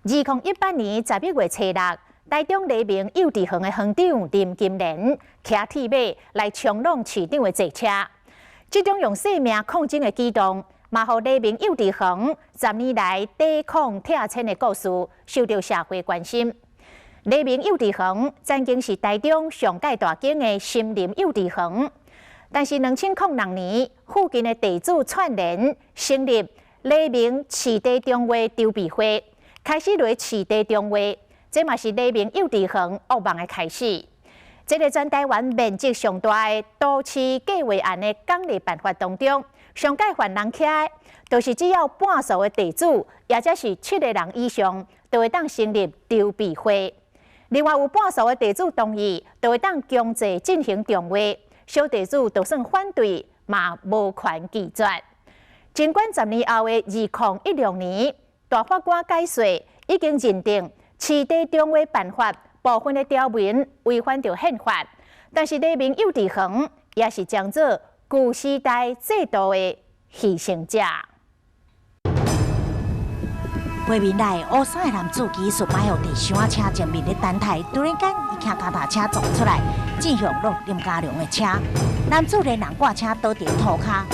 2018年11月初六，台中黎明幼稚園的園長林金蓮騎鐵馬來衝挵市長的坐車，這種用性命抗爭的舉動，嘛予黎明幼稚園10年來抵抗拆遷的故事受著社會關心。黎明幼稚園曾經是台中上蓋大間的森林幼稚園，但是2006年附近的地主串聯成立黎明市地重劃籌備會，開始來市地重劃，這嘛是黎明幼稚園噩夢的開始。這个全台灣面積上大的都市計劃案的獎勵辦法當中，上蓋犯人起的，就是只要半數的地主，也就是七个人以上，就會當成立籌備會。另外有半數的地主同意，就會當強制進行重劃。小地主就算反對，嘛無權拒絕。儘管10年後的2016年，大法官解說已經認定市地重劃辦法部分的條文違反著憲法，但是黎明幼稚園也是將做舊時代制度的犧牲者。畫面內烏衫的男子技術擺予佇箱仔車前面咧等待，突然間伊騎腳踏車撞出來，正向挵林家良的車。男子連人掛車倒佇塗跤，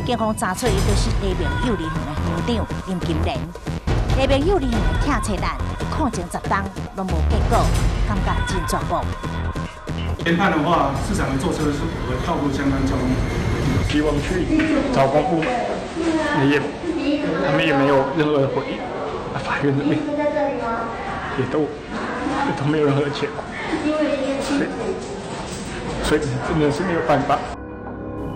警方查出伊就是黎明幼兒園的園長林金蓮。黎明幼兒園的拆遷案抗爭10冬攏無結果，感覺真絕望。研判的話，市長的做車是符合道路相關交通。希望去找公部門，也他們也沒有任何回應。法院這邊也都沒有任何結果，所以真的是沒有辦法。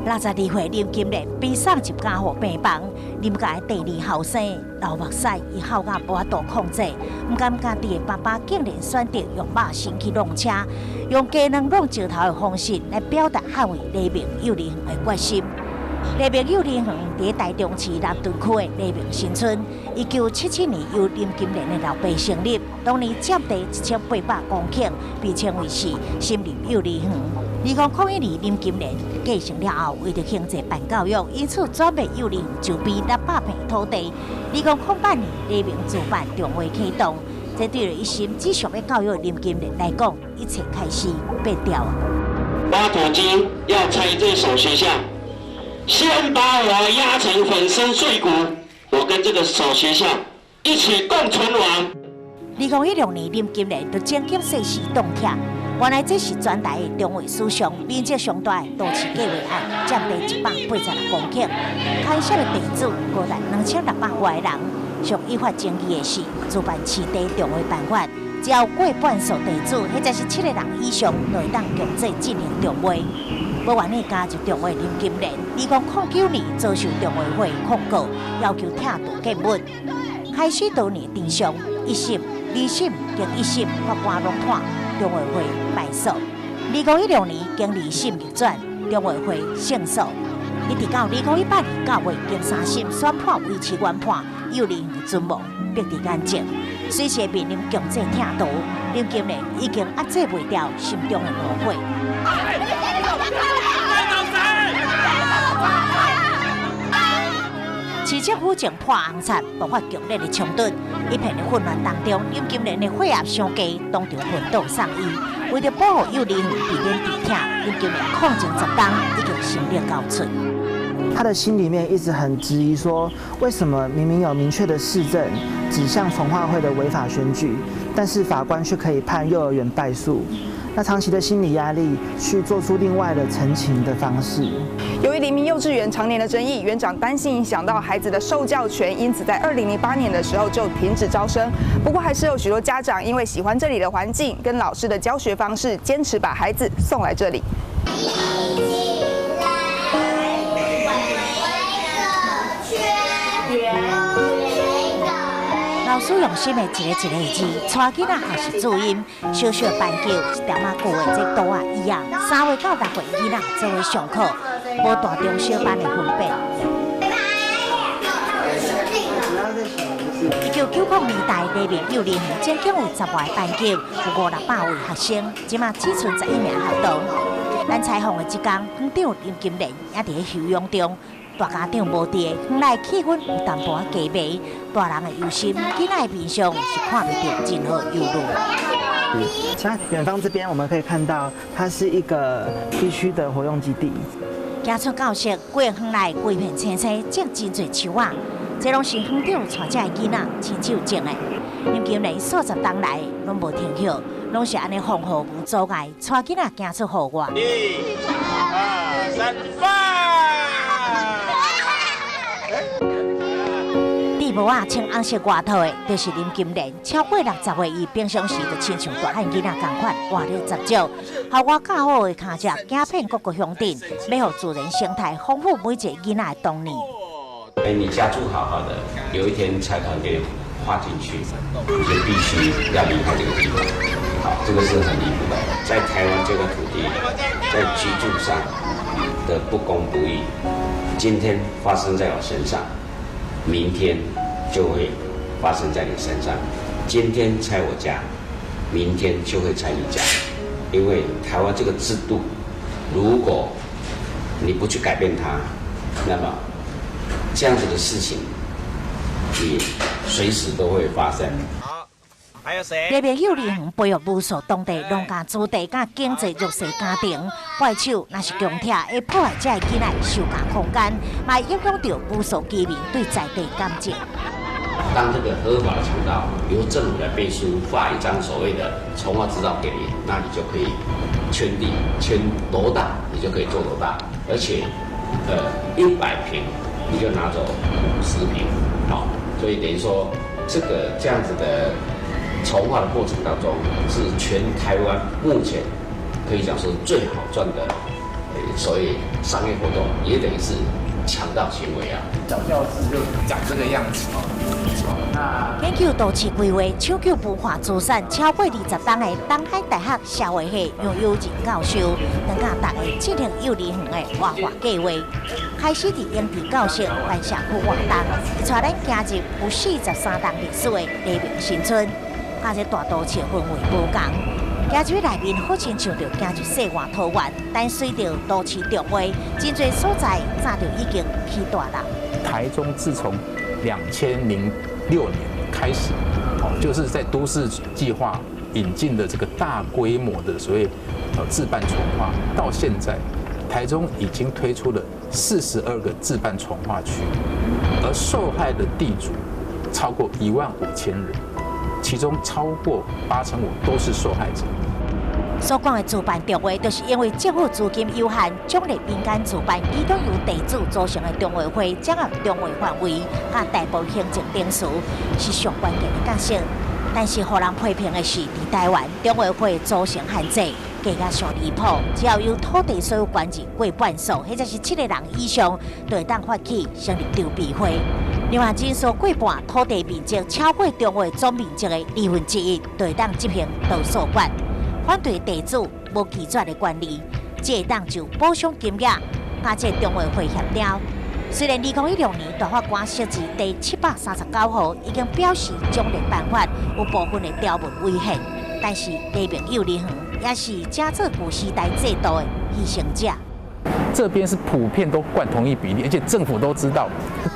62歲林金蓮被送入加護病房，林家的第二後生流目屎，伊哭甲無法度控制，毋甘家己的爸爸竟然選擇用肉身去挵車，用雞卵挵石頭的方式來表達捍衛黎明幼兒園的決心。黎明幼兒園佇台中市南屯區的黎明新村，1977年由林金蓮的老爸成立，當年佔地1800公頃，被稱為是森林幼兒園。2001年林金蓮繼承了後，為著興濟辦教育，因此轉賣幼兒園周邊600坪土地。2008年黎明自辦重劃啟動，這對一心只想欲教育的林金蓮來講，一切開始變調。挖土機要拆這所學校，先把我壓成粉身碎骨，我跟這个所學校一起共存亡。2016年，林金蓮就緊急誓師動拆。原來這是全台的重劃史上面積上大的都市計劃案，佔地186公頃，牽涉的地主高達2600外人。上引發爭議的是，主辦市地重劃辦法，只要過半數地主或者是七个人以上，就會當強制進行重劃。無願意加入重劃林金蓮，2009年遭受重劃會控告，要求拆除建物。開始多年庭上，一審、二審兼一審法官攏判重劃會敗訴。2016年經二審逆轉，重劃會勝訴。一直到2018年9月，經三審宣判維持原判，幼兒園存亡迫佇眼前，隨時面臨強制拆除。林金蓮已經壓制袂牢心中的怒火。市政府前破紅漆，爆發強烈的衝突，一片的混亂當中，林金蓮的血壓傷低，當場昏倒送醫。為著保護幼兒園避免被拆，林金蓮抗爭10冬，已經心力交瘁。他的心裡面一直很質疑，說為什麼明明有明確的事證指向重劃會的違法選舉，但是法官卻可以判幼兒園敗訴？那長期的心理壓力，去做出另外的陳情的方式。由於黎明幼稚園常年的爭議，園長擔心影響到孩子的受教權，因此在2008年的時候就停止招生。不過還是有許多家長因為喜歡這裡的環境跟老師的教學方式，堅持把孩子送來這裡。一起來圍個圈。老師用心的一個一个字，帶囡仔學習注音，小小班級有一點仔舊的這桌仔椅仔，3歲到6歲囡仔做伙上課，無大中小班的分別。1990年代，黎明幼兒園總共有10外班級，有五六百位學生，這馬只剩11名學童。咱採訪的這工，園長林金蓮也佇咧休養中，大家長無佇，園內氣氛有淡薄仔低迷，大人的憂心，囡仔的面上是看袂著任何憂慮。像遠方這邊，我們可以看到，它是一個地區的活用基地。行出教室，規個園內規片青青，種真濟樹仔，這攏是園長帶遮的囡仔親手種的。林金蓮數十冬來攏無停歇，攏是按呢風雨無阻礙，帶囡仔行出戶外。一、二、三，發！戴帽仔穿紅色外套的，就是林金蓮。超過60歲，伊平常時就親像大漢囡仔仝款，活力十足。效果較好的跤跡，行遍各個鄉鎮，欲予自然生態豐富每一個囡仔的童年。哎，你家住好好的，有一天財團給你劃進去，你就必須要離開這個地方。好，這個是很離譜的，在台灣這個土地，在居住上的不公不義，今天發生在我身上，明天就會發生在你身上。今天拆我家，明天就會拆你家，因為台灣這個制度，如果你不去改變它，那麼這樣子的事情，你隨時都會發生。好，還有誰？黎明幼兒園培育無數當地農家子弟佮經濟弱勢家庭，怪手若是強拆，會破壞這个囡仔休假空間，嘛會影響著無數居民對在地感情。當這個合法的強盜由政府來背書，發一張所謂的重劃執照給你，那你就可以圈地，圈多大你就可以做多大，而且，100坪你就拿走50坪，好，所以等於說，這個這樣子的重劃的過程當中，是全台灣目前可以講說最好賺的，所謂商業活動，也等於是強盜行為啊。小教室就長這個樣子哦。那研究都市規劃，搶救文化資產超過20冬的東海大學社會系楊友仁教授，當教大家進行幼兒園的活化計劃，開始佇營地教室辦社區活動，帶咱行入有43棟歷史的黎明新村，佮這大都市氛圍無仝。行入去內面，好親像著行入世外桃源，但隨著都市重劃，真濟所在早就已經起大啦。台中自從2006年開始，哦，就是在都市計劃引進的這個大規模的所謂自辦重劃，到現在，台中已經推出了42個自辦重劃區，而受害的地主超過15000人，其中超過85%都是受害者。所講的自辦重劃，就是因為政府資金有限，獎勵民間自辦，其中由地主組成的重劃會掌握重劃範圍，佮大部行政程序是上關鍵的角色。但是，予人批評的是，佇台灣重劃會組成限制，價格上離譜，只要有土地所有權人過半數，或者是7個人以上，就會當發起成立籌備會。另外，人數過半，土地面積超過重劃總面積的1/2，就會當執行多數決。反對地主無拒絕的權利，才會當就補償金額佮這重劃會協調。雖然2016年大法官釋字第739號已經表示獎勵辦法有部分的條文違憲，但是黎明幼兒園也是這做舊時代制度的犧牲者。這邊是普遍都灌同一比例，而且政府都知道，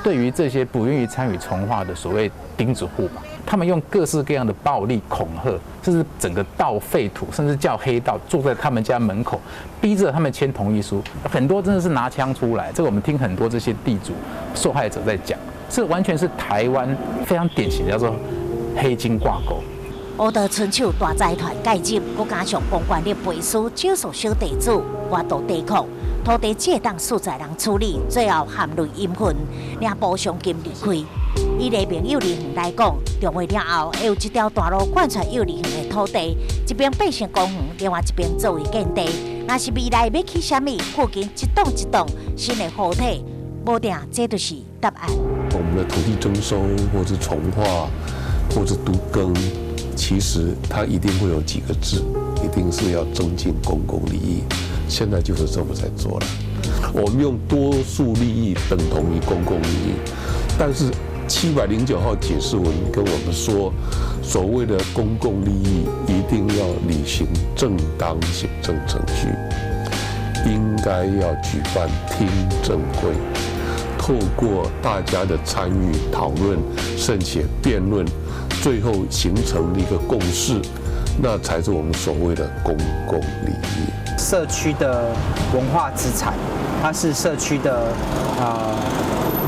對於這些不願意參與重劃的所謂釘子戶吧，他們用各式各樣的暴力恐嚇，甚至整個倒廢土，甚至叫黑道坐在他們家門口，逼着他們簽同意書。很多真的是拿槍出來，這個我們聽很多這些地主受害者在講，這完全是台灣非常典型的叫做黑金掛鈎。烏道春手大財團介入，閣加上公權力背書，少數小地主活動抵抗，土地只會當私在人處理，最後含淚飲恨，領補償金離開。以黎明幼兒園來講，重劃了後，會有一條大路貫穿幼兒園的土地，一邊變成公園，另外一邊作為建地。若是未來欲起啥物，附近一棟一棟新的好體，無定這就是答案。我們的土地徵收，或是重劃，或是都更，其實它一定會有幾個字，一定是要增進公共利益。現在就是這麼在做了。我們用多數利益等同於公共利益，但是709號解釋文跟我們說，所謂的公共利益一定要履行正當行政程序，應該要舉辦聽證會，透過大家的參與討論，甚且辯論，最後形成一個共識，那才是我們所謂的公共利益。社區的文化資產，它是社區的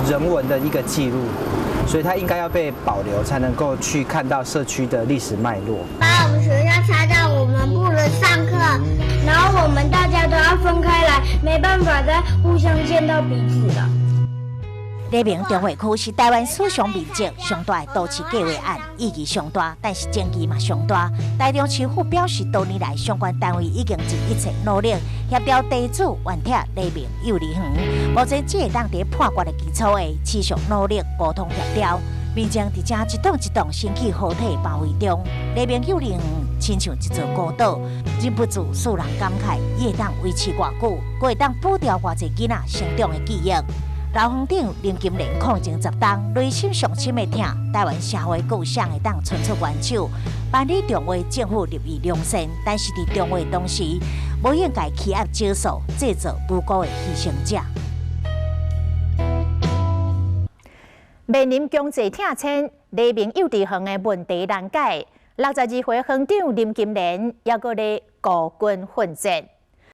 人文的一個記錄，所以它應該要被保留，才能夠去看到社區的歷史脈絡。把我們學校拆掉，我們不能上課，然後我們大家都要分開來，沒辦法再互相見到彼此了。黎明重劃區是台灣史上面積上大的都市計劃案，意義上大，但是爭議嘛上大。台中市府表示，多年來相關單位已經盡一切努力協調地主還拆黎明幼兒園，目前只會當佇判決的基礎下持續努力溝通協調。民眾佇這一棟一棟新起合體包圍中，黎明幼兒園親像一座孤島，忍不住使人感慨：伊會當維持偌久，閣會當保掉偌濟囡仔成長的記憶。老園長林金蓮抗爭10冬，內心上深的疼，台灣社會閣有啥會當伸出援手？辦理重劃政府立意良善，但是佇重劃同時，無應該欺壓少數，製造無辜的犧牲者。面臨強制拆遷，黎明幼稚園的問題難解。62歲園長林金蓮猶閣咧孤軍奮戰。